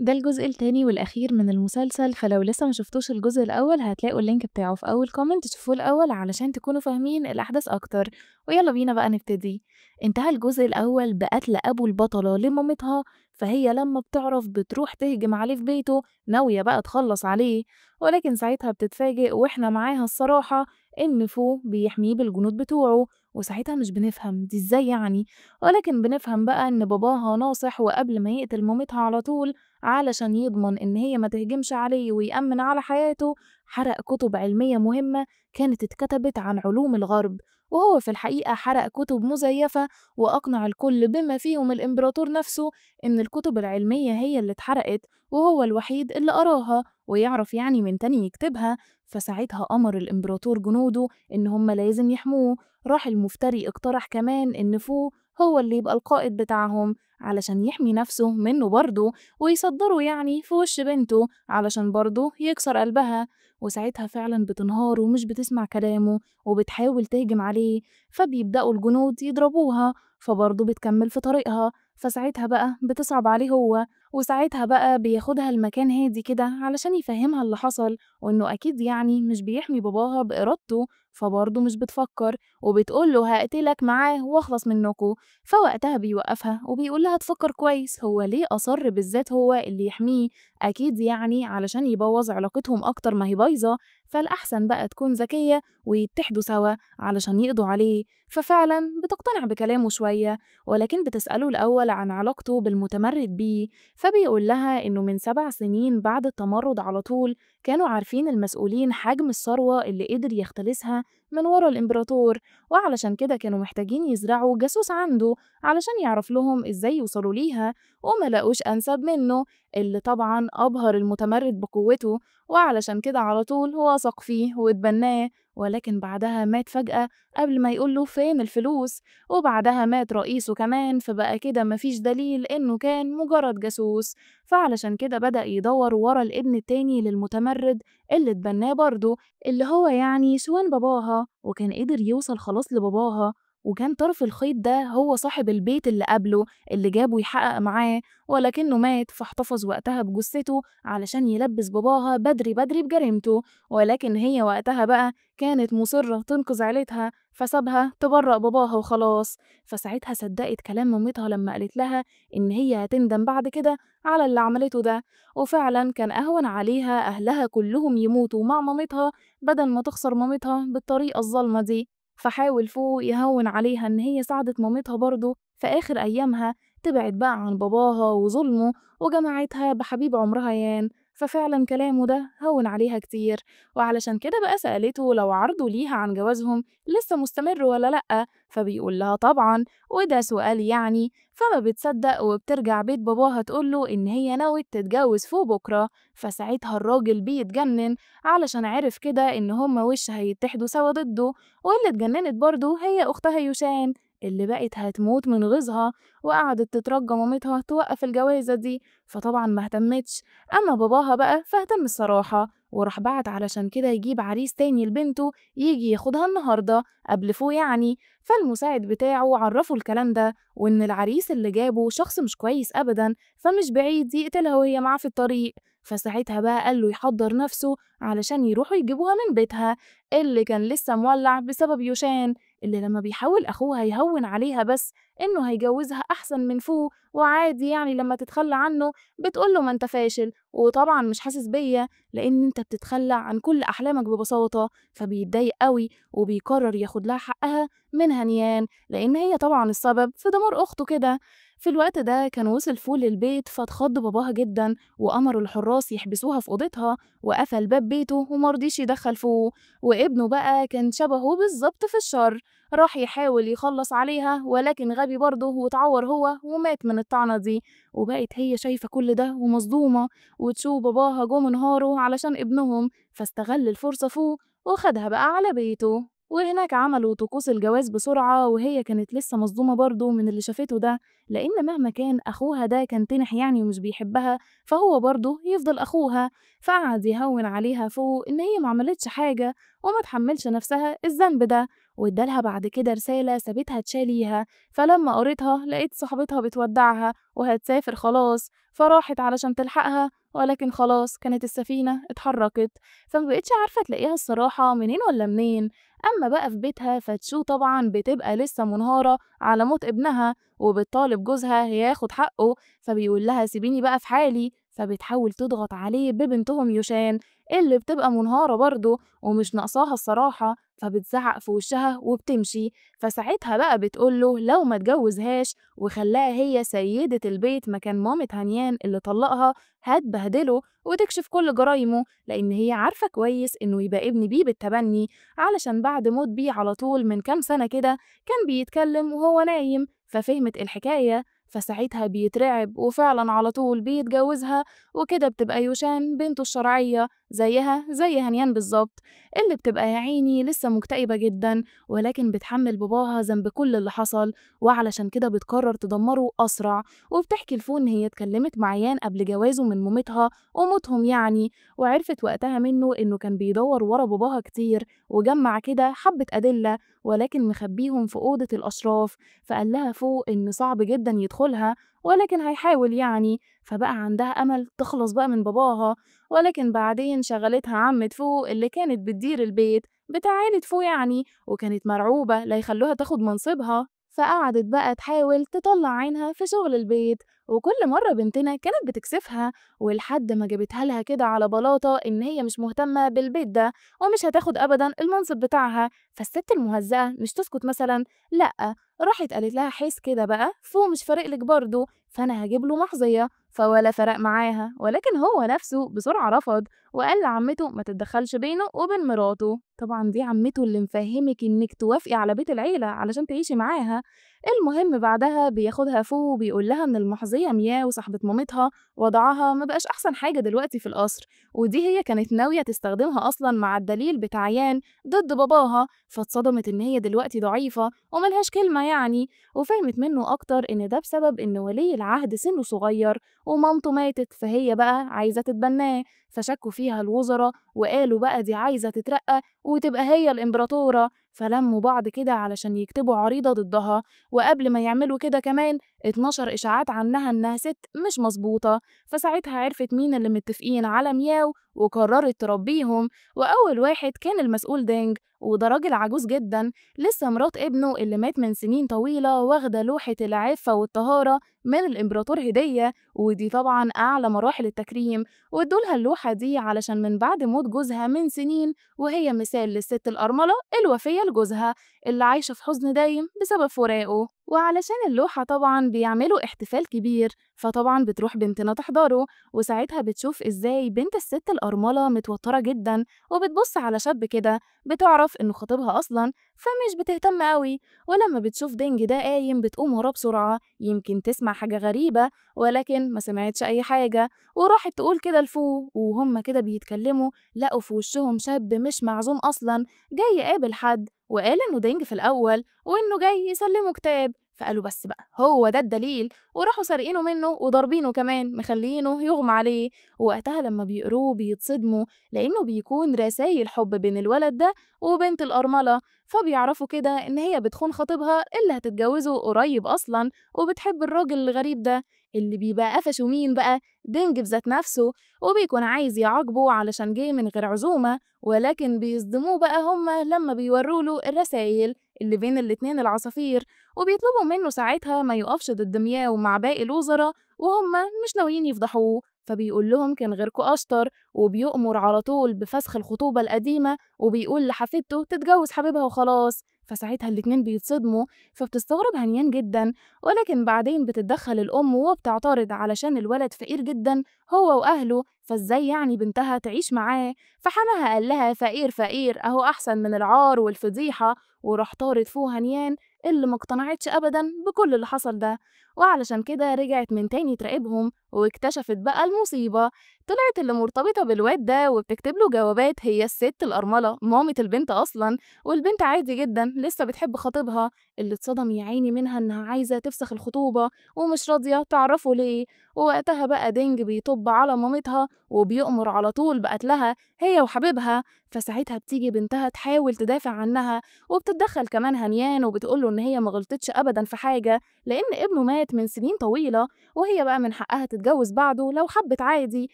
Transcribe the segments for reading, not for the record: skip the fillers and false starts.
ده الجزء التاني والأخير من المسلسل، فلو لسه ما شفتوش الجزء الأول هتلاقوا ال link بتاعه في أول comment، تشوفوه الأول علشان تكونوا فاهمين الأحداث أكتر. ويلا بينا بقى نبتدي. انتهى الجزء الأول بقتل أبو البطلة لمامتها، فهي لما بتعرف بتروح تهجم عليه في بيته ناوية بقى تخلص عليه، ولكن ساعتها بتتفاجئ واحنا معاها الصراحة إن فو بيحميه بالجنود بتوعه، وساعتها مش بنفهم دي ازاي يعني، ولكن بنفهم بقى إن باباها ناصح وقبل ما يقتل مامتها على طول علشان يضمن إن هي ما تهجمش عليه ويأمن على حياته حرق كتب علمية مهمة كانت اتكتبت عن علوم الغرب، وهو في الحقيقة حرق كتب مزيفة وأقنع الكل بما فيهم الإمبراطور نفسه إن الكتب العلمية هي اللي اتحرقت وهو الوحيد اللي قراها ويعرف يعني من تاني يكتبها. فساعتها أمر الإمبراطور جنوده إن هم لازم يحموه. راح المفتري اقترح كمان إن فو هو اللي يبقى القائد بتاعهم علشان يحمي نفسه منه برضه ويصدره يعني في وش بنته علشان برضه يكسر قلبها. وساعتها فعلا بتنهار ومش بتسمع كلامه وبتحاول تهجم عليه، فبيبدأوا الجنود يضربوها فبرضه بتكمل في طريقها. فساعتها بقى بتصعب عليه هو، وساعتها بقى بياخدها لمكان هادي كده علشان يفهمها اللي حصل وإنه أكيد يعني مش بيحمي باباها بإرادته، فبرضه مش بتفكر وبتقول له هقتلك معاه واخلص منكو. فوقتها بيوقفها وبيقول لها تفكر كويس، هو ليه أصر بالذات هو اللي يحميه؟ أكيد يعني علشان يبوظ علاقتهم أكتر ما هي بايظة، فالأحسن بقى تكون ذكية ويتحدوا سوا علشان يقضوا عليه. ففعلا بتقتنع بكلامه شوية، ولكن بتسأله الأول عن علاقته بالمتمرد بيه، فبيقول لها إنه من 7 سنين بعد التمرد على طول كانوا عارفين المسؤولين حجم الثروة اللي قدر يختلسها من ورا الإمبراطور، وعلشان كده كانوا محتاجين يزرعوا جاسوس عنده علشان يعرف لهم إزاي يوصلوا ليها، وما لقوش أنسب منه اللي طبعا أبهر المتمرد بقوته، وعلشان كده على طول وثق فيه واتبناه. ولكن بعدها مات فجأة قبل ما يقول له فين الفلوس، وبعدها مات رئيسه كمان، فبقى كده مفيش دليل إنه كان مجرد جاسوس. فعلشان كده بدأ يدور ورا الابن التاني للمتمرد اللي اتبناه برضه اللي هو يعني شوان باباها، وكان قدر يوصل خلاص لباباها، وكان طرف الخيط ده هو صاحب البيت اللي قبله اللي جابه يحقق معاه، ولكنه مات، فاحتفظ وقتها بجثته علشان يلبس باباها بدري بدري بجريمته. ولكن هي وقتها بقى كانت مصرة تنقذ عيلتها، فسابها تبرأ باباها وخلاص. فساعتها صدقت كلام مامتها لما قالت لها إن هي هتندم بعد كده على اللي عملته ده، وفعلا كان أهون عليها أهلها كلهم يموتوا مع مامتها بدل ما تخسر مامتها بالطريقة الظالمة دي. فحاول فو يهون عليها إن هي ساعدت مامتها برضه في آخر أيامها تبعد بقى عن باباها وظلمه وجماعتها بحبيب عمرها يان، ففعلا كلامه ده هون عليها كتير. وعلشان كده بقى سألته لو عرضه ليها عن جوازهم لسه مستمر ولا لأ، فبيقول لها طبعا، وده سؤال يعني. فما بتصدق وبترجع بيت باباها تقوله إن هي ناوية تتجوز فوق بكرة. فساعتها الراجل بيتجنن علشان عرف كده إن هما وش هيتحدوا سوا ضده، واللي اتجننت برضه هي أختها يوشان اللي بقت هتموت من غيظها، وقعدت تترجى مامتها توقف الجوازة دي، فطبعا ما اهتمتش. أما باباها بقى فاهتم الصراحة، وراح بعت علشان كده يجيب عريس تاني لبنته يجي ياخدها النهاردة قبل فو يعني. فالمساعد بتاعه عرفه الكلام ده، وإن العريس اللي جابه شخص مش كويس أبدا، فمش بعيد يقتلها وهي معاه في الطريق. فساعتها بقى قال له يحضر نفسه علشان يروحوا يجيبوها من بيتها اللي كان لسه مولع بسبب يوشان، اللي لما بيحاول أخوها يهون عليها بس إنه هيجوزها أحسن من فو وعادي يعني لما تتخلى عنه، بتقول له ما أنت فاشل وطبعا مش حاسس بيا لأن أنت بتتخلى عن كل أحلامك ببساطة. فبيتضايق قوي وبيقرر ياخد لها حقها من هنيان لأن هي طبعا السبب في دمار أخته كده. في الوقت ده كان وصل فو للبيت، فاتخض باباها جدا وأمر الحراس يحبسوها في أوضتها، وقفل باب بيته ومرضيش يدخل فو. وابنه بقى كان شبهه بالظبط في الشر، راح يحاول يخلص عليها ولكن غبي برضه واتعور هو ومات من الطعنة دي. وبقت هي شايفة كل ده ومصدومة، وتشوف باباها جم انهاروا علشان ابنهم، فاستغل الفرصة فو وخدها بقى على بيته. وهناك عملوا طقوس الجواز بسرعة، وهي كانت لسه مصدومة برضه من اللي شافته ده، لأن مهما كان أخوها ده كان تنح يعني ومش بيحبها، فهو برضه يفضل أخوها. فقعد يهون عليها فوق إن هي ما عملتش حاجة وما تحملش نفسها الذنب ده، وادالها بعد كده رسالة سابتها تشاليها. فلما قريتها لقيت صاحبتها بتودعها وهتسافر خلاص، فراحت علشان تلحقها، ولكن خلاص كانت السفينة اتحركت، فمبقتش عارفة تلاقيها الصراحة منين ولا منين. أما بقى في بيتها فتشو طبعا بتبقى لسه منهارة على موت ابنها، وبتطالب جوزها ياخد حقه، فبيقول لها سيبيني بقى في حالي، فبتحاول تضغط عليه ببنتهم يوشان اللي بتبقى منهارة برضه ومش ناقصاها الصراحة، فبتزعق في وشها وبتمشي. فساعتها بقى بتقوله لو ما اتجوزهاش وخلاها هي سيدة البيت مكان مامة هنيان اللي طلقها هتبهدله وتكشف كل جرايمه، لأن هي عارفة كويس إنه يبقى ابن بيه بالتبني، علشان بعد موت بيه على طول من كام سنة كده كان بيتكلم وهو نايم، ففهمت الحكاية. فساعتها بيترعب وفعلا على طول بيتجوزها، وكده بتبقى يوشان بنته الشرعية زيها زي هنيان بالظبط، اللي بتبقى يا عيني لسه مكتئبة جدا، ولكن بتحمل باباها ذنب كل اللي حصل، وعلشان كده بتقرر تدمره أسرع. وبتحكي لفو إن هي اتكلمت مع يان قبل جوازه من مامتها وموتهم يعني، وعرفت وقتها منه إنه كان بيدور ورا باباها كتير وجمع كده حبة أدلة، ولكن مخبيهم في أوضة الأشراف. فقال لها فو إن صعب جدا يدخلها، ولكن هيحاول يعني. فبقى عندها أمل تخلص بقى من باباها، ولكن بعدين شغلتها عمة فو اللي كانت بتدير البيت بتاع عيلة فو يعني، وكانت مرعوبة لا يخلوها تاخد منصبها، فقعدت بقى تحاول تطلع عينها في شغل البيت، وكل مرة بنتنا كانت بتكسفها، ولحد ما جابتها لها كده على بلاطة إن هي مش مهتمة بالبيت ده ومش هتاخد أبدا المنصب بتاعها. فالست المهزأة مش تسكت مثلا، لأ، راحت قالت لها حس كده بقى فو مش فارق لك برضه، فأنا هجيب له محظية. فولا فرق معاها، ولكن هو نفسه بسرعة رفض وقال لعمته ما تتدخلش بينه وبين مراته. طبعا دي عمته اللي مفهمك انك توافقي على بيت العيلة علشان تعيشي معاها. المهم بعدها بياخدها فو وبيقول لها ان المحظية مياو صاحبة مامتها وضعها ما بقاش احسن حاجة دلوقتي في القصر، ودي هي كانت ناوية تستخدمها اصلا مع الدليل بتاع يان ضد باباها، فاتصدمت ان هي دلوقتي ضعيفة وملهاش كلمة يعني. وفهمت منه اكتر ان ده بسبب ان ولي العهد سنه صغير ومامته ماتت، فهي بقى عايزة تتبناه. فشكوا فيها الوزراء وقالوا بقى دي عايزة تترقى وتبقى هي الإمبراطورة، فلموا بعض كده علشان يكتبوا عريضة ضدها. وقبل ما يعملوا كده كمان اتنشر إشاعات عنها إنها ست مش مظبوطة، فساعتها عرفت مين اللي متفقين على مياو وقررت تربيهم. وأول واحد كان المسؤول دينج، وده راجل عجوز جدا لسه مرات ابنه اللي مات من سنين طويلة واخدة لوحة العفة والطهارة من الإمبراطور هدية، ودي طبعا أعلى مراحل التكريم. وادولها اللوحة دي علشان من بعد موت جوزها من سنين وهي مثال للست الأرملة الوفية لجوزها اللي عايشة في حزن دايم بسبب فراقه. وعلشان اللوحة طبعا بيعملوا احتفال كبير، فطبعا بتروح بنتنا تحضره. وساعتها بتشوف ازاي بنت الست الأرملة متوترة جدا وبتبص على شاب كده، بتعرف انه خطيبها اصلا فمش بتهتم قوي. ولما بتشوف دينج ده قايم بتقوم وراه بسرعة يمكن تسمع حاجة غريبة، ولكن ما سمعتش أي حاجة، وراحت تقول كده لفو. وهم كده بيتكلموا لقوا في وشهم شاب مش معزوم أصلا جاي يقابل حد، وقال إنه دينج في الأول وإنه جاي يسلمه كتاب. فقالوا بس بقى هو ده الدليل، وراحوا سارقينه منه وضاربينه كمان مخلينه يغمى عليه. ووقتها لما بيقروه بيتصدموا لأنه بيكون رسايل حب بين الولد ده وبنت الأرملة، فبيعرفوا كده إن هي بتخون خطيبها اللي هتتجوزه قريب أصلا وبتحب الراجل الغريب ده اللي بيبقى قفشه مين بقى؟ دينج بذات نفسه، وبيكون عايز يعاقبه علشان جه من غير عزومة، ولكن بيصدموه بقى هما لما بيوروله الرسايل اللي بين الاتنين العصافير، وبيطلبوا منه ساعتها ما يقفش ضد مياو مع باقي الوزراء وهم مش ناويين يفضحوه. فبيقول لهم كان غيركوا أشطر، وبيؤمر على طول بفسخ الخطوبة القديمة، وبيقول لحفيدته تتجوز حبيبها وخلاص. فساعتها الاتنين بيتصدموا، فبتستغرب هنيان جدا، ولكن بعدين بتتدخل الأم وبتعترض علشان الولد فقير جدا هو وأهله، فازاي يعني بنتها تعيش معاه؟ فحماها قال لها فقير فقير أهو أحسن من العار والفضيحة، وراح طارد فوق هنيان اللي ما اقتنعتش أبدا بكل اللي حصل ده. وعلشان كده رجعت من تاني تراقبهم، واكتشفت بقى المصيبة. طلعت اللي مرتبطة بالواد ده وبتكتب له جوابات هي الست الأرملة مامة البنت أصلا، والبنت عادي جدا لسه بتحب خطيبها، اللي اتصدم يا عيني منها إنها عايزة تفسخ الخطوبة ومش راضية تعرفه ليه. ووقتها بقى دينج بيطب على مامتها وبيأمر على طول بقتلها هي وحبيبها. فساعتها بتيجي بنتها تحاول تدافع عنها، وبتتدخل كمان هنيان وبتقوله إن هي ما غلطتش أبدا في حاجة لأن ابنه مات من سنين طويلة، وهي بقى من حقها تتجوز بعده لو حبت عادي،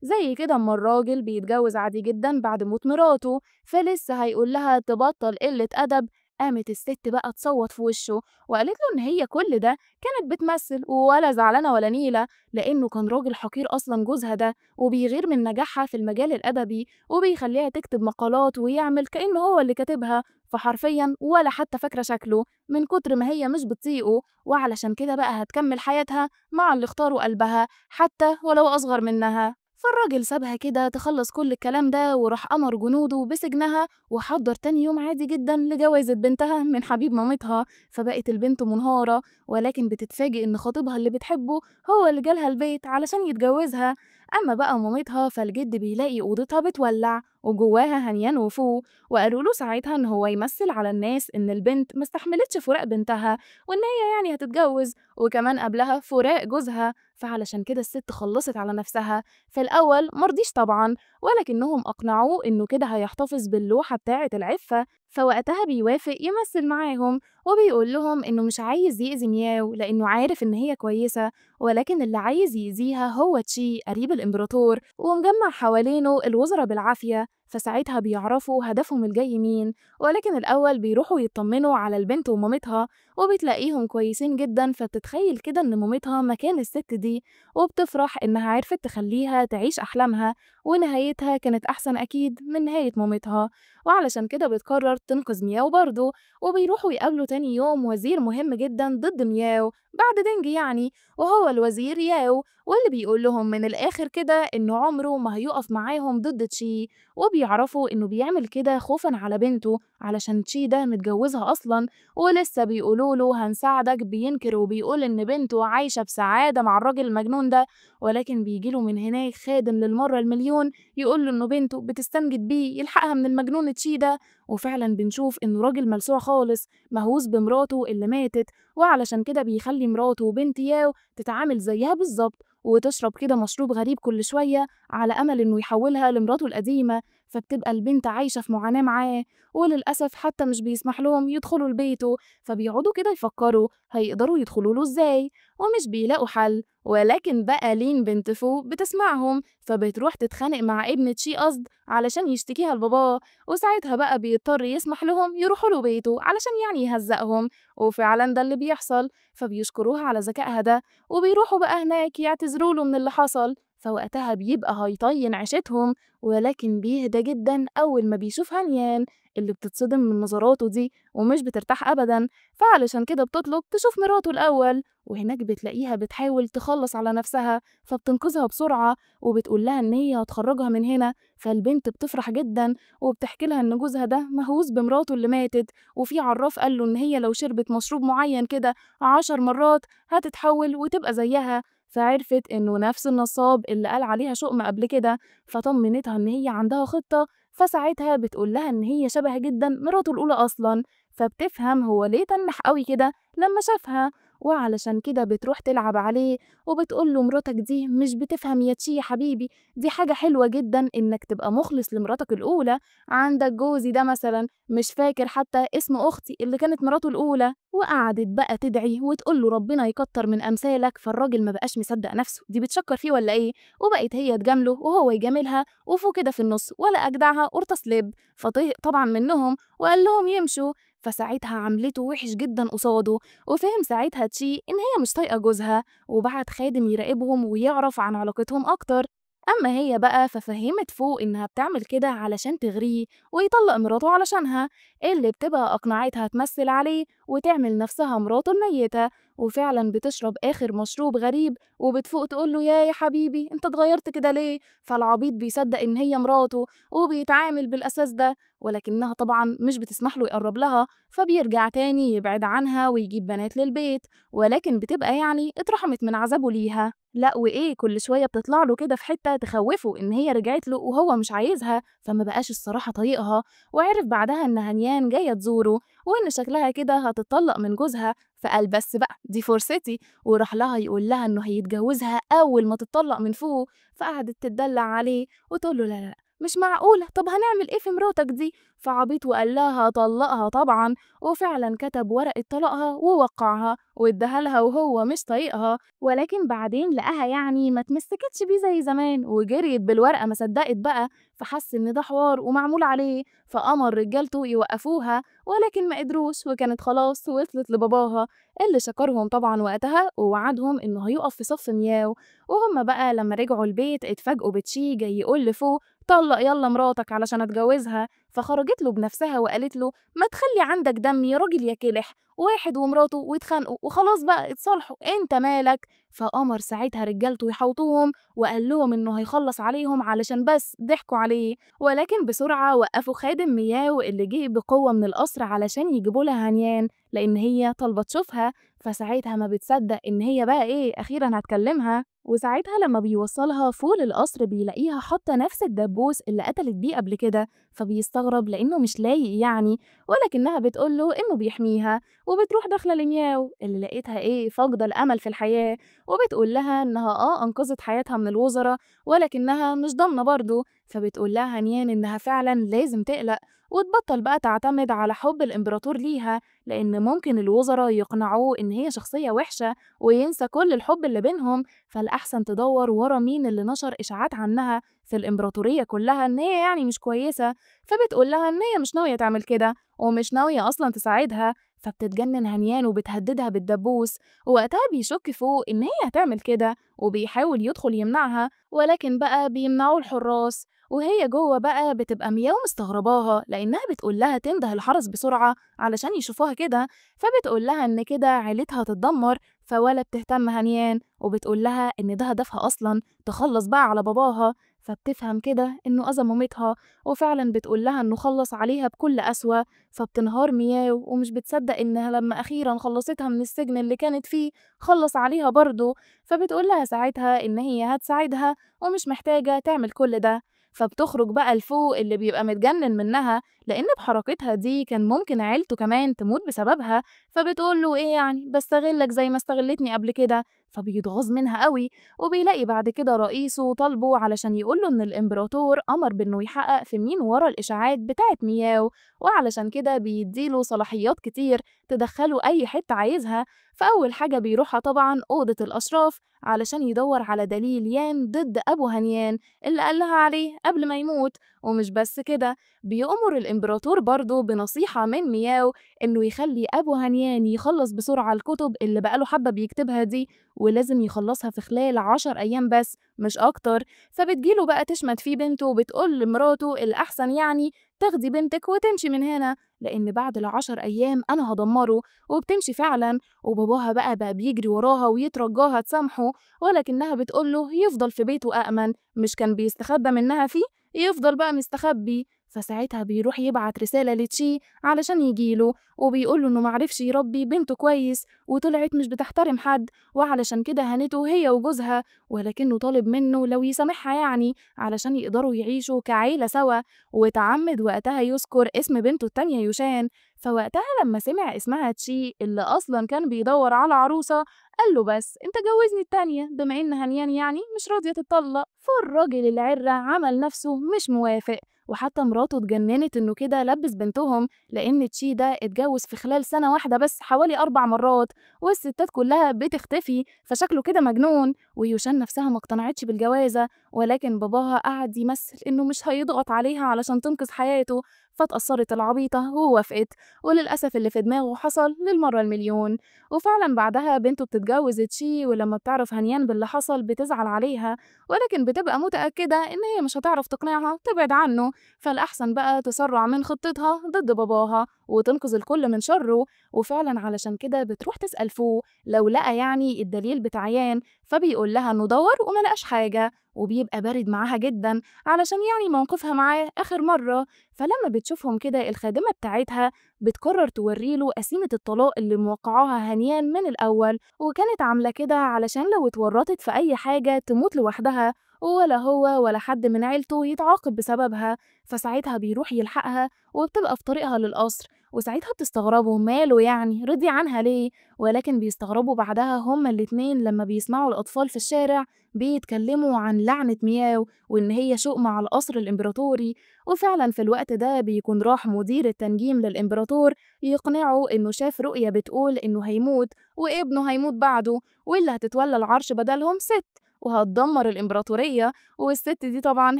زي كده اما الراجل بيتجوز عادي جدا بعد موت مراته. فلسه هيقول لها تبطل قلة أدب. قامت الست بقى تصوت في وشه وقالت له إن هي كل ده كانت بتمثل ولا زعلانة ولا نيلة، لأنه كان راجل حقير أصلا جوزها ده، وبيغير من نجاحها في المجال الأدبي وبيخليها تكتب مقالات ويعمل كأنه هو اللي كاتبها، فحرفيا ولا حتى فاكرة شكله من كتر ما هي مش بتطيقه. وعلشان كده بقى هتكمل حياتها مع اللي اختاروا قلبها حتى ولو أصغر منها. فالراجل سابها كده تخلص كل الكلام ده، وراح أمر جنوده بسجنها، وحضر تاني يوم عادي جدا لجوازة بنتها من حبيب مامتها. فبقت البنت منهارة، ولكن بتتفاجئ إن خطيبها اللي بتحبه هو اللي جالها البيت علشان يتجوزها. أما بقى مامتها فالجد بيلاقي أوضتها بتولع وجواها هنيان وفو، وقالوا له ساعتها إن هو يمثل على الناس إن البنت ما استحملتش فراق بنتها وإن هي يعني هتتجوز، وكمان قبلها فراق جوزها، فعلشان كده الست خلصت على نفسها. في الأول مرضيش طبعا، ولكنهم أقنعوه إنه كده هيحتفظ باللوحة بتاعة العفة، فوقتها بيوافق يمثل معاهم وبيقول لهم إنه مش عايز يأذي مياو لأنه عارف إن هي كويسة، ولكن اللي عايز يأذيها هو تشي قريب الإمبراطور ومجمع حوالينه الوزراء بالعافية. فساعتها بيعرفوا هدفهم الجاي مين، ولكن الأول بيروحوا يطمنوا على البنت ومامتها، وبتلاقيهم كويسين جدا. فبتتخيل كده إن مامتها مكان الست دي، وبتفرح إنها عرفت تخليها تعيش أحلامها، ونهايتها كانت أحسن أكيد من نهاية مامتها. وعلشان كده بتقرر تنقذ مياو برضه، وبيروحوا يقابلوا تاني يوم وزير مهم جدا ضد مياو بعد دينج يعني، وهو الوزير ياو، واللي بيقول لهم من الآخر كده إنه عمره ما هيقف معاهم ضد تشي، وبيعرفوا إنه بيعمل كده خوفا على بنته علشان تشي ده متجوزها أصلا، ولسه بيقولوا له هنساعدك، بينكر وبيقول إن بنته عايشة بسعادة مع الراجل المجنون ده، ولكن بيجيله من هناك خادم للمرة المليون يقول له إنه بنته بتستنجد بيه يلحقها من المجنون تشي ده. وفعلا بنشوف إنه راجل ملسوع خالص مهووس بمراته اللي ماتت، وعلشان كده بيخلي مراته وبنت ياو تتعامل زيها بالظبط، وتشرب كده مشروب غريب كل شوية على أمل إنه يحولها لمراته القديمة. فبتبقى البنت عايشة في معاناة معاه، وللأسف حتى مش بيسمح لهم يدخلوا لبيته، فبيقعدوا كده يفكروا هيقدروا يدخلوا له إزاي، ومش بيلاقوا حل. ولكن بقى لين بنت فو بتسمعهم، فبتروح تتخانق مع ابن تشي قصد علشان يشتكيها لباباه، وساعتها بقى بيضطر يسمح لهم يروحوا له بيته علشان يعني يهزقهم، وفعلا ده اللي بيحصل. فبيشكروها على ذكائها ده، وبيروحوا بقى هناك يعتذروا له من اللي حصل. فوقتها بيبقى هيطين عيشتهم، ولكن بيهدى جدا أول ما بيشوف هنيان اللي بتتصدم من نظراته دي ومش بترتاح أبدا، فعلشان كده بتطلب تشوف مراته الأول. وهناك بتلاقيها بتحاول تخلص على نفسها، فبتنقذها بسرعة وبتقول لها إن هي هتخرجها من هنا. فالبنت بتفرح جدا وبتحكي لها إن جوزها ده مهووس بمراته اللي ماتت، وفي عراف قال له إن هي لو شربت مشروب معين كده 10 مرات هتتحول وتبقى زيها. فعرفت إنه نفس النصاب اللي قال عليها شؤم قبل كده، فطمنتها إن هي عندها خطة. فساعتها بتقول لها إن هي شبه جدا مراته الأولى أصلا، فبتفهم هو ليه تنح قوي كده لما شافها، وعلشان كده بتروح تلعب عليه وبتقول له مراتك دي مش بتفهم يا تشي يا حبيبي، دي حاجة حلوة جدا إنك تبقى مخلص لمراتك الأولى، عندك جوزي ده مثلا مش فاكر حتى اسم أختي اللي كانت مراته الأولى. وقعدت بقى تدعي وتقول له ربنا يكتر من أمثالك. فالراجل ما بقاش مصدق نفسه، دي بتشكر فيه ولا إيه؟ وبقت هي تجامله وهو يجاملها، وفوق كده في النص ولا أجدعها قرطة لب. فطهق طبعا منهم وقال لهم يمشوا. فساعتها عملته وحش جدا قصاده، وفهم ساعتها تشي إن هي مش طايقة جوزها، وبعت خادم يراقبهم ويعرف عن علاقتهم أكتر. أما هي بقى ففهمت فوق إنها بتعمل كده علشان تغريه ويطلق مراته علشانها، اللي بتبقى أقنعتها تمثل عليه وتعمل نفسها مراته الميتة. وفعلا بتشرب آخر مشروب غريب وبتفوق تقول له يا حبيبي انت اتغيرت كده ليه؟ فالعبيط بيصدق ان هي مراته وبيتعامل بالأساس ده، ولكنها طبعا مش بتسمح له يقرب لها، فبيرجع تاني يبعد عنها ويجيب بنات للبيت، ولكن بتبقى يعني اترحمت من عذابه ليها. لا وإيه، كل شوية بتطلع له كده في حتة تخوفه إن هي رجعت له وهو مش عايزها، فما بقاش الصراحة طايقها. وعرف بعدها إن هنيان جاية تزوره وإن شكلها كده هتطلق من جوزها، فقال بس بقى دي فرصتي، وراح لها يقول لها إنه هيتجوزها أول ما تتطلق من فوق. فقعدت تتدلع عليه وتقول له لا لا مش معقولة، طب هنعمل إيه في مراتك دي؟ فعبيط وقال لها طلقها طبعا، وفعلا كتب ورقة طلاقها ووقعها واداها لها وهو مش طايقها. ولكن بعدين لقاها يعني ما تمسكتش بيه زي زمان وجريت بالورقة ما صدقت بقى، فحس إن ده حوار ومعمول عليه، فأمر رجالته يوقفوها ولكن ما قدروش، وكانت خلاص وصلت لباباها اللي شكرهم طبعا وقتها ووعدهم إنه هيقف في صف مياو. وهم بقى لما رجعوا البيت اتفاجئوا بتشي جاي يقول لفو طلق يلا مراتك علشان اتجوزها، فخرجت له بنفسها وقالت له ما تخلي عندك دم يا راجل يا كلح، واحد ومراته واتخانقوا وخلاص بقى اتصالحوا، انت مالك؟ فأمر ساعتها رجالته يحوطوهم وقال لهم انه هيخلص عليهم علشان بس ضحكوا عليه. ولكن بسرعة وقفوا خادم مياو اللي جه بقوة من القصر علشان يجيبوا لها هنيان لأن هي طالبة تشوفها، فساعتها ما بتصدق إن هي بقى إيه أخيراً هتكلمها. وساعتها لما بيوصلها فوق القصر بيلاقيها حاطة نفس الدبوس اللي قتلت بيه قبل كده، فبيستغرب لأنه مش لايق يعني، ولكنها بتقوله إنه بيحميها. وبتروح داخلة لمياو اللي لقيتها إيه فاقدة الأمل في الحياة، وبتقول لها إنها أنقذت حياتها من الوزراء ولكنها مش ضامنة برضه. فبتقول لها هنيان إنها فعلاً لازم تقلق وتبطل بقى تعتمد على حب الإمبراطور ليها، لأن ممكن الوزراء يقنعوه إن هي شخصية وحشة وينسى كل الحب اللي بينهم، فالأحسن تدور ورا مين اللي نشر إشاعات عنها في الإمبراطورية كلها إن هي يعني مش كويسة. فبتقول لها إن هي مش ناوية تعمل كده ومش ناوية أصلاً تساعدها، فبتتجنن هنيان وبتهددها بالدبوس. ووقتها بيشك فوق إن هي هتعمل كده وبيحاول يدخل يمنعها، ولكن بقى بيمنعوه الحراس. وهي جوه بقى بتبقى مياو مستغرباها لأنها بتقول لها تنده الحرس بسرعة علشان يشوفوها كده، فبتقول لها إن كده عيلتها تتدمر، فولا بتهتم هنيان وبتقول لها إن ده هدفها أصلاً تخلص بقى على باباها. فبتفهم كده إنه أذى مامتها، وفعلاً بتقول لها إنه خلص عليها بكل قسوة. فبتنهار مياو ومش بتصدق إنها لما أخيراً خلصتها من السجن اللي كانت فيه خلص عليها برضه. فبتقول لها ساعتها إن هي هتساعدها ومش محتاجة تعمل كل ده. فبتخرج بقى لفوق اللي بيبقى متجنن منها لأن بحركتها دي كان ممكن عيلته كمان تموت بسببها. فبتقول له إيه يعني بستغلك زي ما استغلتني قبل كده، فبيتغاظ منها قوي. وبيلاقي بعد كده رئيسه طالبه علشان يقول له إن الإمبراطور أمر بإنه يحقق في مين ورا الإشاعات بتاعت مياو، وعلشان كده بيديله صلاحيات كتير تدخله أي حتة عايزها. فأول حاجة بيروحها طبعا أوضة الأشراف علشان يدور على دليل يان ضد أبو هنيان اللي قال لها عليه قبل ما يموت. ومش بس كده، بيأمر الإمبراطور برضه بنصيحة من مياو إنه يخلي أبو هنيان يخلص بسرعة الكتب اللي بقاله حبة بيكتبها دي، ولازم يخلصها في خلال 10 أيام بس مش أكتر. فبتجيله بقى تشمت فيه بنته وبتقول لمراته الأحسن يعني تاخدي بنتك وتمشي من هنا لأن بعد ال10 أيام أنا هدمره. وبتمشي فعلا، وباباها بقى بيجري وراها ويترجاها تسامحه، ولكنها بتقوله يفضل في بيته أأمن، مش كان بيستخبى منها فيه يفضل بقى مستخبي. فساعتها بيروح يبعت رسالة لتشي علشان يجيله وبيقوله إنه معرفش يربي بنته كويس وطلعت مش بتحترم حد، وعلشان كده هانته هي وجوزها، ولكنه طالب منه لو يسامحها يعني علشان يقدروا يعيشوا كعيلة سوا. وتعمد وقتها يذكر اسم بنته التانية يوشان. فوقتها لما سمع اسمها تشي اللي أصلا كان بيدور على عروسة قال له بس انت جوزني التانية بما إن هنيان يعني مش راضية تتطلق. فالراجل العرة عمل نفسه مش موافق، وحتى مراته اتجننت إنه كده لبس بنتهم، لأن تشي ده اتجوز في خلال سنة واحدة بس حوالي 4 مرات، والستات كلها بتختفي، فشكله كده مجنون. ويوشان نفسها ما اقتنعتش بالجوازة، ولكن باباها قعد يمثل إنه مش هيضغط عليها علشان تنقذ حياته، فاتأثرت العبيطة ووافقت. وللأسف اللي في دماغه حصل للمرة المليون. وفعلا بعدها بنته بتتجوز تشي، ولما بتعرف هنيان باللي حصل بتزعل عليها، ولكن بتبقى متأكدة إن هي مش هتعرف تقنعها تبعد عنه، فالأحسن بقى تسرع من خطتها ضد باباها وتنقذ الكل من شره. وفعلا علشان كده بتروح تسأل فو لو لقى يعني الدليل بتاع يان، فبيقول لها إنه دور وما لقاش حاجة، وبيبقى بارد معاها جدا علشان يعني موقفها معاه آخر مرة. فلما بتشوفهم كده الخادمة بتاعتها بتقرر توريله قسيمة الطلاق اللي موقعاها هنيان من الأول، وكانت عاملة كده علشان لو اتورطت في أي حاجة تموت لوحدها ولا هو ولا حد من عيلته يتعاقب بسببها. فساعتها بيروح يلحقها وبتبقى في طريقها للقصر، وساعتها بتستغربوا ماله يعني رضي عنها ليه، ولكن بيستغربوا بعدها هما الاتنين لما بيسمعوا الأطفال في الشارع بيتكلموا عن لعنة مياو وإن هي شوق مع القصر الإمبراطوري. وفعلا في الوقت ده بيكون راح مدير التنجيم للإمبراطور يقنعه إنه شاف رؤية بتقول إنه هيموت وابنه هيموت بعده، واللي هتتولى العرش بدلهم ست وهتدمر الإمبراطورية، والست دي طبعا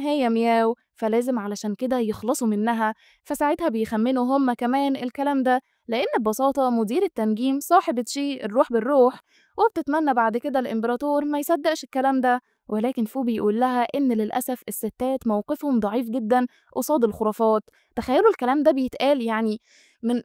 هي مياو، فلازم علشان كده يخلصوا منها. فساعتها بيخمنوا هما كمان الكلام ده، لأن ببساطة مدير التنجيم صاحب تشي الروح بالروح، وبتتمنى بعد كده الإمبراطور ما يصدقش الكلام ده. ولكن فو بيقول لها إن للأسف الستات موقفهم ضعيف جدا قصاد الخرافات. تخيلوا الكلام ده بيتقال يعني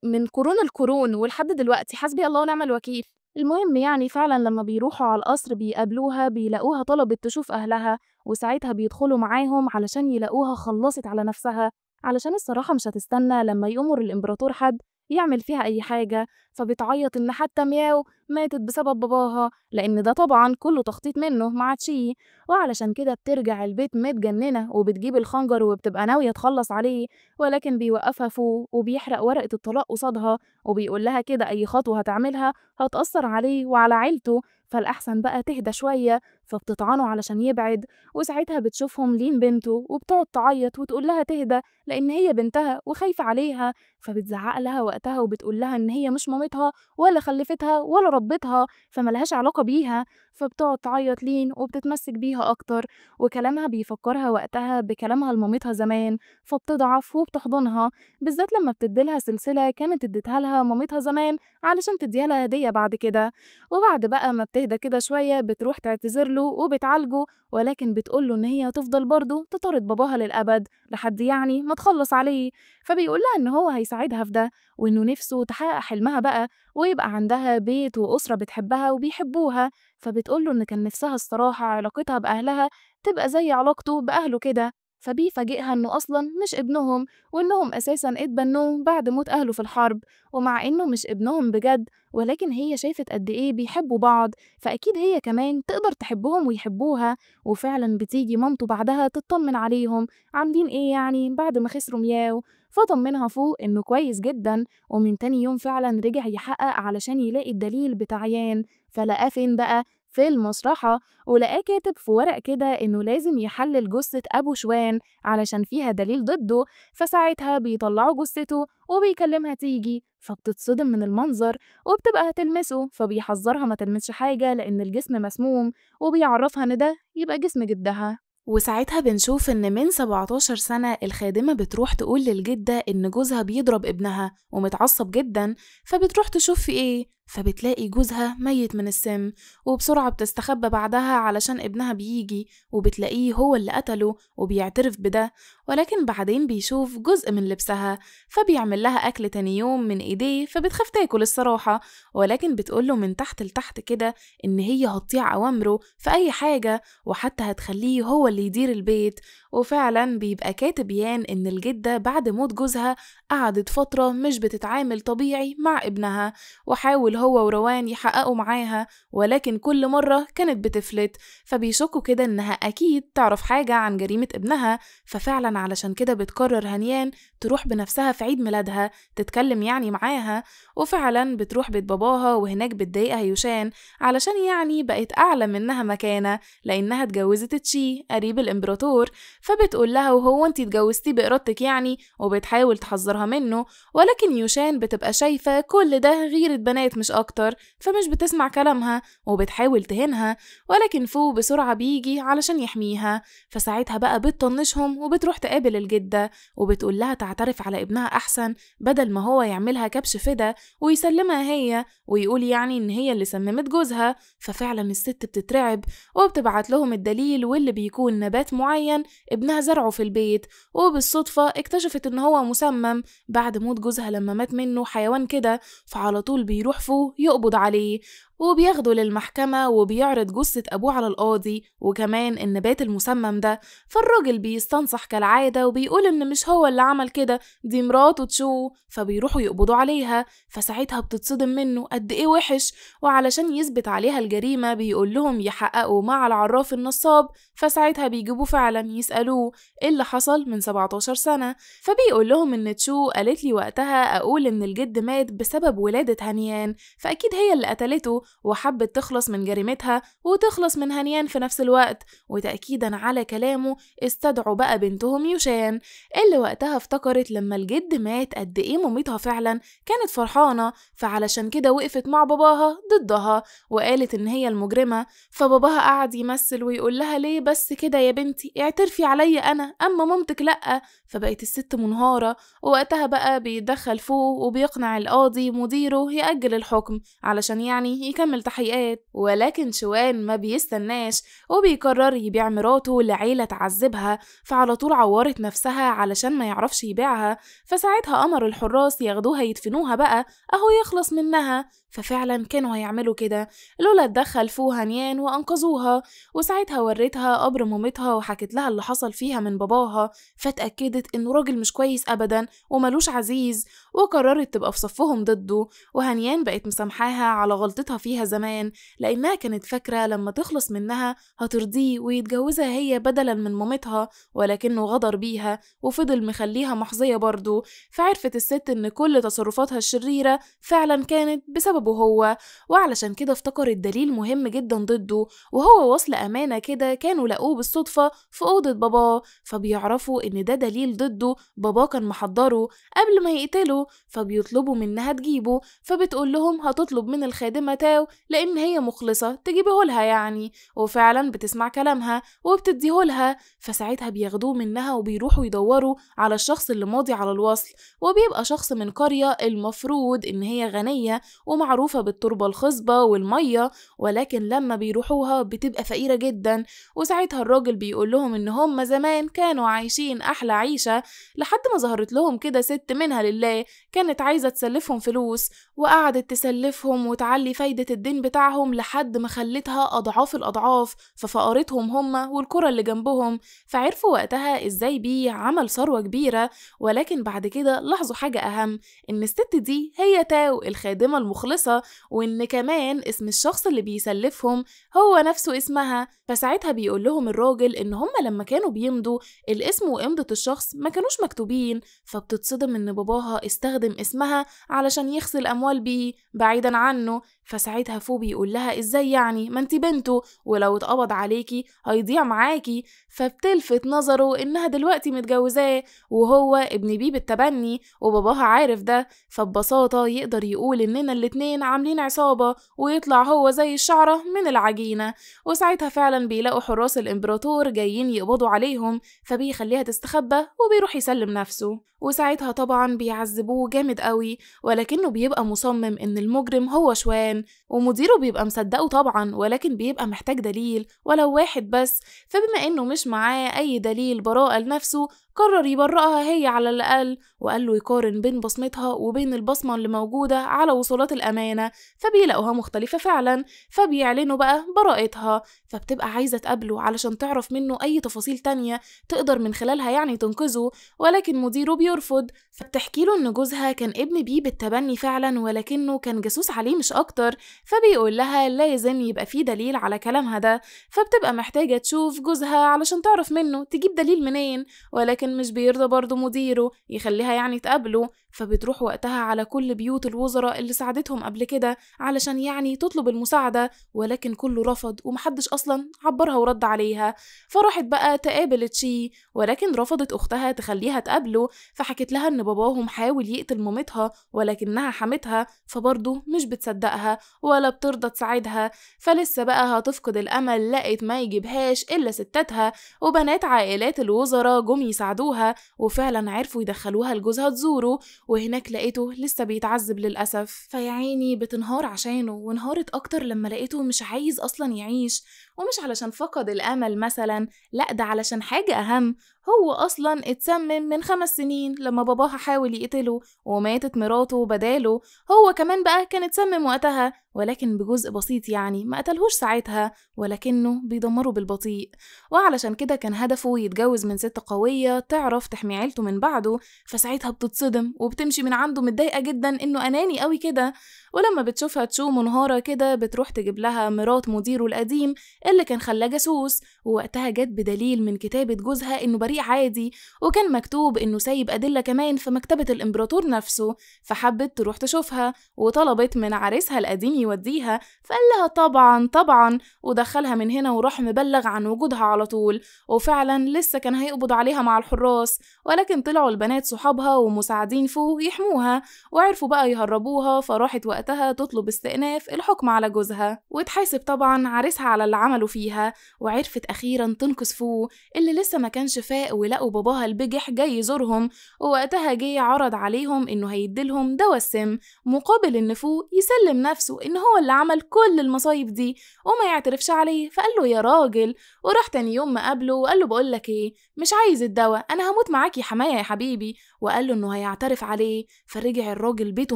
من قرون القرون ولحد دلوقتي، حسبي الله ونعم الوكيل. المهم يعني فعلا لما بيروحوا على القصر بيقابلوها، بيلاقوها طلبت تشوف أهلها، وساعتها بيدخلوا معاهم علشان يلاقوها خلصت على نفسها، علشان الصراحة مش هتستنى لما يأمر الإمبراطور حد يعمل فيها أي حاجة. فبتعيط إن حتى مياو ماتت بسبب باباها، لأن ده طبعا كله تخطيط منه مع تشي. وعلشان كده بترجع البيت متجننة وبتجيب الخنجر وبتبقى ناوية تخلص عليه، ولكن بيوقفها فو وبيحرق ورقة الطلاق قصادها، وبيقول لها كده أي خطوة هتعملها هتأثر عليه وعلى عيلته، فالأحسن بقى تهدى شوية. فبتطعنه علشان يبعد، وساعتها بتشوفهم لين بنته وبتقعد تعيط وتقول لها تهدى لأن هي بنتها وخايفة عليها. فبتزعق لها وقتها وبتقول لها إن هي مش مامتها ولا خلفتها ولا ربتها، فملهاش علاقة بيها. فبتقعد تعيط لين وبتتمسك بيها أكتر، وكلامها بيفكرها وقتها بكلامها لمامتها زمان، فبتضعف وبتحضنها، بالذات لما بتديلها سلسلة كانت اديتها لها مامتها زمان علشان تديها لها هدية بعد كده. وبعد بقى ما بتهدى كده شوية بتروح تعتذر له وبتعالجه، ولكن بتقول له إن هي هتفضل برضه تطارد باباها للأبد لحد يعني ما تخلص عليه. فبيقول لها إن هو هيساعدها في ده، وإنه نفسه تحقق حلمها بقى ويبقى عندها بيت وأسرة بتحبها وبيحبوها. فبتقول له إن كان نفسها الصراحة علاقتها بأهلها تبقى زي علاقته بأهله كده. فبيفاجئها إنه أصلاً مش ابنهم، وإنهم أساساً اتبنوه بعد موت أهله في الحرب، ومع إنه مش ابنهم بجد ولكن هي شافت قد إيه بيحبوا بعض، فأكيد هي كمان تقدر تحبهم ويحبوها. وفعلاً بتيجي مامته بعدها تطمن عليهم عاملين إيه يعني بعد ما خسروا مياو، فطمنها فوق إنه كويس جداً. ومن تاني يوم فعلاً رجع يحقق علشان يلاقي الدليل بتاع يان، فلقاه فين بقى؟ في المشرحة، ولقاه كاتب في ورق كده إنه لازم يحلل جثة أبو شوان علشان فيها دليل ضده. فساعتها بيطلعوا جثته وبيكلمها تيجي، فبتتصدم من المنظر وبتبقى هتلمسه، فبيحذرها ما تلمسش حاجة لأن الجسم مسموم، وبيعرفها إن ده يبقى جسم جدها. وساعتها بنشوف إن من 17 سنة الخادمة بتروح تقول للجدة إن جوزها بيضرب ابنها ومتعصب جدا، فبتروح تشوف في إيه، فبتلاقي جوزها ميت من السم، وبسرعة بتستخبى بعدها علشان ابنها بيجي وبتلاقيه هو اللي قتله وبيعترف بده. ولكن بعدين بيشوف جزء من لبسها، فبيعمل لها أكل تاني يوم من إيديه، فبتخاف تاكل الصراحة، ولكن بتقوله من تحت لتحت كده إن هي هتطيع أوامره في أي حاجة وحتى هتخليه هو اللي يدير البيت. وفعلا بيبقى كاتب يان إن الجدة بعد موت جوزها قعدت فترة مش بتتعامل طبيعي مع ابنها، وحاول هو وروان يحققوا معاها ولكن كل مرة كانت بتفلت، فبيشكوا كده إنها أكيد تعرف حاجة عن جريمة ابنها. ففعلا علشان كده بتقرر هنيان تروح بنفسها في عيد ميلادها تتكلم يعني معاها، وفعلا بتروح بيت باباها وهناك بتضايقها يوشان علشان يعني بقت أعلى منها مكانة لأنها اتجوزت تشي قريب الإمبراطور. فبتقول لها وهو انتي اتجوزتيه بإرادتك يعني، وبتحاول تحذرها منه، ولكن يوشان بتبقى شايفة كل ده غيرة بنات مش أكتر، فمش بتسمع كلامها وبتحاول تهينها، ولكن فو بسرعة بيجي علشان يحميها. فساعتها بقى بتطنشهم وبتروح تقابل الجدة وبتقول لها تعترف على ابنها أحسن بدل ما هو يعملها كبش فدا ويسلمها هي ويقول يعني إن هي اللي سممت جوزها. ففعلا الست بتترعب وبتبعت لهم الدليل، واللي بيكون نبات معين ابنها زرعه في البيت، وبالصدفة اكتشفت إن هو مسمم بعد موت جوزها لما مات منه حيوان كده. فعلى طول بيروح فو يقبض عليه وبياخده للمحكمة وبيعرض جثة أبوه على القاضي وكمان النبات المسمم ده. فالراجل بيستنصح كالعادة وبيقول إن مش هو اللي عمل كده، دي مراته تشو، فبيروحوا يقبضوا عليها. فساعتها بتتصدم منه قد إيه وحش، وعلشان يثبت عليها الجريمة بيقول لهم يحققوا مع العراف النصاب. فساعتها بيجيبوه فعلا يسألوه إيه اللي حصل من 17 سنة، فبيقول لهم إن تشو قالت لي وقتها أقول إن الجد مات بسبب ولادة هنيان، فأكيد هي اللي قتلته وحبت تخلص من جريمتها وتخلص من هنيان في نفس الوقت. وتأكيدا على كلامه استدعوا بقى بنتهم يوشان، اللي وقتها افتكرت لما الجد مات قد ايه مامتها فعلا كانت فرحانة، فعلشان كده وقفت مع باباها ضدها وقالت ان هي المجرمة. فباباها قعد يمثل ويقول لها ليه بس كده يا بنتي، اعترفي عليا انا اما مامتك لأ. فبقت الست منهارة، ووقتها بقى بيتدخل فوق وبيقنع القاضي مديره يأجل الحكم علشان يعني يكمل تحقيقات. ولكن شوان ما بيستناش وبيقرر يبيع مراته لعيلة تعذبها، فعلى طول عورت نفسها علشان ما يعرفش يبيعها. فساعتها أمر الحراس ياخدوها يدفنوها بقى أهو يخلص منها، ففعلا كانوا هيعملوا كده لولا اتدخل فو هنيان وأنقذوها. وساعتها وريتها قبر مامتها وحكت لها اللي حصل فيها من باباها، فتأكدت إنه راجل مش كويس أبدا وملوش عزيز، وقررت تبقى في صفهم ضده. وهنيان بقت مسامحاها على غلطتها فيها زمان، لأنها كانت فاكرة لما تخلص منها هترضيه ويتجوزها هي بدلا من مامتها، ولكنه غدر بيها وفضل مخليها محظية برضه. فعرفت الست إن كل تصرفاتها الشريرة فعلا كانت بسببه هو، وعلشان كده افتكرت دليل مهم جدا ضده، وهو وصل أمانة كده كانوا لقوه بالصدفة في أوضة باباه، فبيعرفوا إن ده دليل ضده باباه كان محضره قبل ما يقتله، فبيطلبوا منها تجيبه. فبتقول لهم هتطلب من الخادمة تاو لأن هي مخلصة تجيبه لها يعني، وفعلا بتسمع كلامها وبتديه لها. فساعتها بياخدوه منها وبيروحوا يدوروا على الشخص اللي ماضي على الوصل، وبيبقى شخص من قرية المفروض إن هي غنية ومعروفة بالتربة الخصبة والمية، ولكن لما بيروحوها بتبقى فقيرة جدا. وساعتها الراجل بيقول لهم إن هم زمان كانوا عايشين أحلى عيشة لحد ما ظهرت لهم كده ست منها لله كانت عايزة تسلفهم فلوس، وقعدت تسلفهم وتعلي فايدة الدين بتاعهم لحد ما خلتها أضعاف الأضعاف، ففقرتهم هم والقرى اللي جنبهم. فعرفوا وقتها إزاي بيه عمل ثروة كبيرة، ولكن بعد كده لاحظوا حاجة أهم، إن الست دي هي تاو الخادمة المخلصة، وإن كمان اسم الشخص اللي بيسلفهم هو نفسه اسمها. فساعتها بيقول لهم الراجل إن هم لما كانوا بيمضوا الاسم وإمضة الشخص ما كانوش مكتوبين، فبتتصدم إن باباها استخدم اسمها علشان يغسل أموال بيه بعيدا عنه. فساعتها فو بيقول لها ازاي يعني، ما انتي بنته ولو اتقبض عليكي هيضيع معاكي. فبتلفت نظره انها دلوقتي متجوزاه وهو ابن بيه بالتبني وباباها عارف ده، فببساطة يقدر يقول اننا الاتنين عاملين عصابة ويطلع هو زي الشعرة من العجينة. وساعتها فعلا بيلاقوا حراس الامبراطور جايين يقبضوا عليهم، فبيخليها تستخبى وبيروح يسلم نفسه. وساعتها طبعا بيعذبوه جامد قوي، ولكنه بيبقى مصمم ان المجرم هو شوان، ومديره بيبقى مصدقه طبعا، ولكن بيبقى محتاج دليل ولو واحد بس. فبما انه مش معاه اي دليل براءة لنفسه قرر يبرئها هي على الأقل، وقال له يقارن بين بصمتها وبين البصمة اللي موجودة على وصولات الأمانة، فبيلاقوها مختلفة فعلا، فبيعلنوا بقى براءتها. فبتبقى عايزة تقابله علشان تعرف منه أي تفاصيل تانية تقدر من خلالها يعني تنقذه، ولكن مديره بيرفض. فبتحكي له إن جوزها كان ابن بيه بالتبني فعلا، ولكنه كان جاسوس عليه مش أكتر، فبيقول لها لازم يبقى فيه دليل على كلامها ده. فبتبقى محتاجة تشوف جوزها علشان تعرف منه تجيب دليل منين، ولكن ولكن مش بيرضى برضه مديره يخليها يعني تقابله. فبتروح وقتها على كل بيوت الوزراء اللي ساعدتهم قبل كده علشان يعني تطلب المساعدة، ولكن كله رفض ومحدش أصلا عبرها ورد عليها. فراحت بقى تقابل تشي، ولكن رفضت أختها تخليها تقابله، فحكت لها إن باباهم حاول يقتل مامتها ولكنها حمتها، فبرضه مش بتصدقها ولا بترضى تساعدها. فلسه بقى هتفقد الأمل، لقت ما يجيبهاش إلا ستاتها وبنات عائلات الوزراء جم يساعدوها، وفعلا عرفوا يدخلوها لجوزها تزوره، وهناك لقيته لسه بيتعذب للأسف. فيا عيني بتنهار عشانه، وانهارت أكتر لما لقيته مش عايز أصلا يعيش، ومش علشان فقد الأمل مثلا، لأ ده علشان حاجة أهم، هو أصلا اتسمم من 5 سنين لما باباها حاول يقتله وماتت مراته بداله، هو كمان بقى كان اتسمم وقتها ولكن بجزء بسيط يعني ما قتلهوش ساعتها، ولكنه بيدمره بالبطيء. وعلشان كده كان هدفه يتجوز من ست قوية تعرف تحمي عيلته من بعده. فساعتها بتتصدم وبتمشي من عنده متضايقة جدا انه أناني قوي كده. ولما بتشوفها تشو منهارة كده بتروح تجيب لها مرات مديره القديم اللي كان خلاه جاسوس، ووقتها جت بدليل من كتابة جوزها انه بريء عادي، وكان مكتوب انه سايب أدلة كمان في مكتبة الإمبراطور نفسه. فحبت تروح تشوفها وطلبت من عريسها القديم يوديها، فقال لها طبعا طبعا، ودخلها من هنا وراح مبلغ عن وجودها على طول. وفعلا لسه كان هيقبض عليها مع الحراس، ولكن طلعوا البنات صحابها ومساعدين فو يحموها وعرفوا بقى يهربوها. فراحت وقتها تطلب استئناف الحكم على جوزها، وتحاسب طبعا عريسها على اللي عمله فيها. وعرفت اخيرا تنقذ فو اللي لسه ما كانش فاق، ولقوا باباها البجح جاي يزورهم، ووقتها جه عرض عليهم انه هيديلهم دواء السم مقابل ان فو يسلم نفسه ان هو اللي عمل كل المصايب دي وما يعترفش عليه. فقال له يا راجل، وراح تاني يوم مقابله وقال له بقول لك ايه، مش عايز الدواء، انا هموت معاك يا حماية يا حبيبي، وقال له انه هيعترف عليه. فرجع الراجل بيته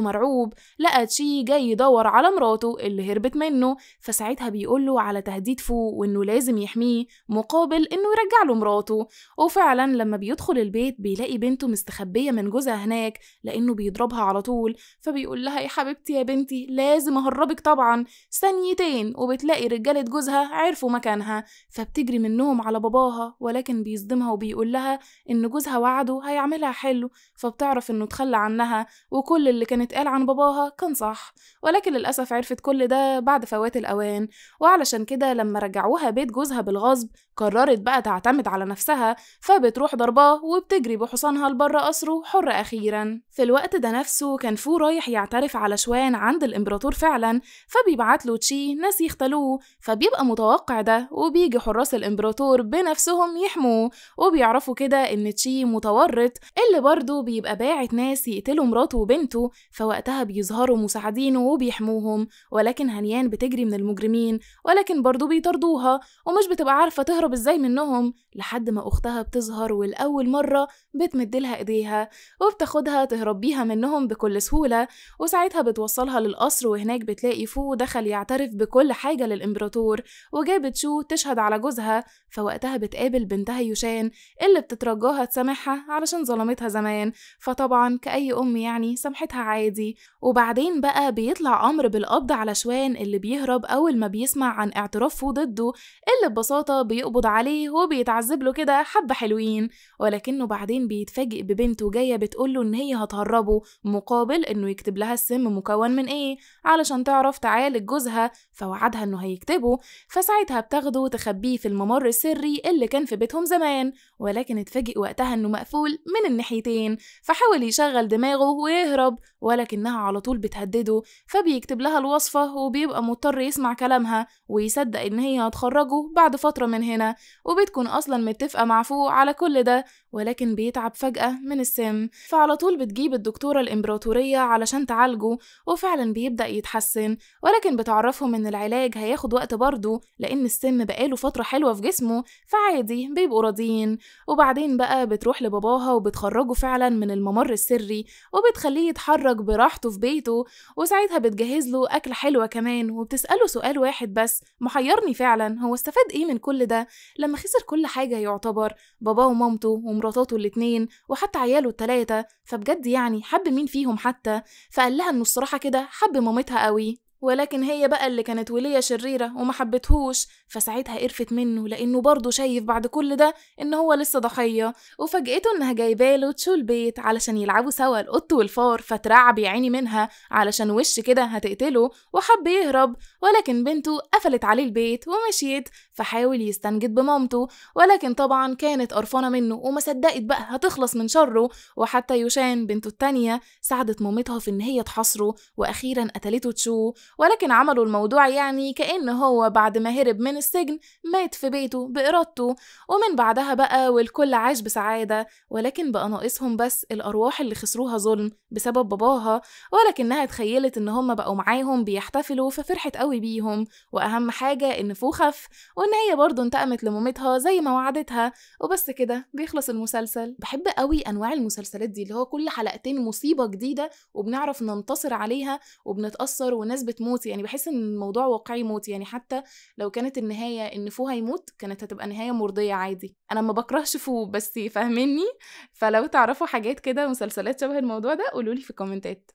مرعوب، لقى تشي جاي يدور على مراته اللي هربت منه، فساعتها بيقول له على تهديد فو وانه لازم يحميه مقابل انه يرجع له مراته. وفعلا لما بيدخل البيت بيلاقي بنته مستخبيه من جوزها هناك لانه بيضربها على طول، فبيقول لها يا حبيبتي يا بنتي لازم اهربك طبعا. ثانيتين وبتلاقي رجاله جوزها عرفوا مكانها، فبتجري منهم على باباها، ولكن بيصدمها وبيقول لها ان جوزها وعده هيعملها حلو، فبتعرف انه تخلى عنها وكل اللي كانت قال عن باباها كان صح، ولكن للاسف عرفت كل ده بعد فوات الاوان. وعلشان كده لما رجعوها بيت جوزها بالغصب قررت بقى تعتمد على نفسها، فبتروح ضرباه وبتجري بحصانها لبره قصره حرة أخيرا. في الوقت ده نفسه كان فو رايح يعترف على شوان عند الإمبراطور فعلا، فبيبعت له تشي ناس يختلوه، فبيبقى متوقع ده، وبيجي حراس الإمبراطور بنفسهم يحموه، وبيعرفوا كده إن تشي متورط اللي برضه بيبقى باعت ناس يقتلوا مراته وبنته، فوقتها بيظهروا مساعدينه وبيحموهم، ولكن هنيان بتجري من المجرمين، ولكن برضه بيطاردوها ومش بتبقى عارفة تهرب ازاي منهم، لحد ما أختها بتظهر والأول مرة بتمدلها إيديها وبتاخدها تهرب بيها منهم بكل سهولة. وساعتها بتوصلها للقصر، وهناك بتلاقي فو دخل يعترف بكل حاجة للإمبراطور، وجابت شو تشهد على جوزها. فوقتها بتقابل بنتها يوشان اللي بتترجاها تسامحها علشان ظلمتها زمان، فطبعا كأي أم يعني سامحتها عادي. وبعدين بقى بيطلع أمر بالقبض على شوان اللي بيهرب أول ما بيسمع عن اعتراف فو ضده، اللي ببساطة بيقبض عليه وبيتعذب له كده حبة حلوين، ولكنه بعدين بيتفاجئ ببنته جاية بتقوله إن هي هتهربه مقابل إنه يكتب لها السم مكون من إيه علشان تعرف تعالج جوزها، فوعدها إنه هيكتبه. فساعتها بتاخده وتخبيه في الممر السري اللي كان في بيتهم زمان، ولكن اتفاجئ وقتها إنه مقفول من الناحيتين، فحاول يشغل دماغه ويهرب، ولكنها على طول بتهدده، فبيكتب لها الوصفة وبيبقى مضطر يسمع كلامها ويصدق إن هي هتخرجه بعد فترة من هنا، وبتكون أصلا متفقة مع فو على كل ده، ولكن بيتعب فجأة من السم، فعلى طول بتجيب الدكتورة الإمبراطورية علشان تعالجه، وفعلا بيبدأ يتحسن، ولكن بتعرفهم إن العلاج هياخد وقت برضه لأن السم بقاله فترة حلوة في جسمه، فعادي بيبقوا راضيين. وبعدين بقى بتروح لباباها وبتخرجه فعلا من الممر السري وبتخليه يتحرك براحته في بيته، وساعتها بتجهز له أكل حلوة كمان، وبتسأله سؤال واحد بس محيرني فعلا، هو استفاد إيه من كل ده لما خسر كل حاجة يعتبر باباه ومامته ومراتاته الاتنين وحتى عياله التلاتة، فبجد يعني حب مين فيهم حتى؟ فقال لها انه الصراحة كده حب مامتها قوي. ولكن هي بقى اللي كانت ولية شريرة وما حبتهوش، فساعتها قرفت منه لانه برضه شايف بعد كل ده ان هو لسه ضحية. وفاجئته انها جايباله تشو البيت علشان يلعبوا سوا القط والفار، فترعب يا عيني منها علشان وش كده هتقتله، وحب يهرب ولكن بنته قفلت عليه البيت ومشيت، فحاول يستنجد بمامته ولكن طبعا كانت قرفانة منه وما صدقت بقى هتخلص من شره. وحتى يوشان بنته التانية ساعدت مامتها في ان هي تحاصره، واخيرا قتلته تشو، ولكن عملوا الموضوع يعني كأن هو بعد ما هرب من السجن مات في بيته بإرادته. ومن بعدها بقى والكل عاش بسعادة، ولكن بقى ناقصهم بس الأرواح اللي خسروها ظلم بسبب باباها، ولكنها تخيلت ان هم بقوا معاهم بيحتفلوا ففرحت قوي بيهم. واهم حاجة ان فو خف، وان هي برضه انتقمت لمامتها زي ما وعدتها. وبس كده بيخلص المسلسل. بحب قوي انواع المسلسلات دي اللي هو كل حلقتين مصيبة جديدة وبنعرف ننتصر عليها وبنتأثر وناس بتموت، يعني بحس ان الموضوع واقعي موت، يعني حتى لو كانت النهاية ان فو هيموت كانت هتبقى نهاية مرضية عادي. انا ما بكرهش فو بس فاهميني، فلو تعرفوا حاجات كده مسلسلات شبه الموضوع ده قولولي في الكومنتات.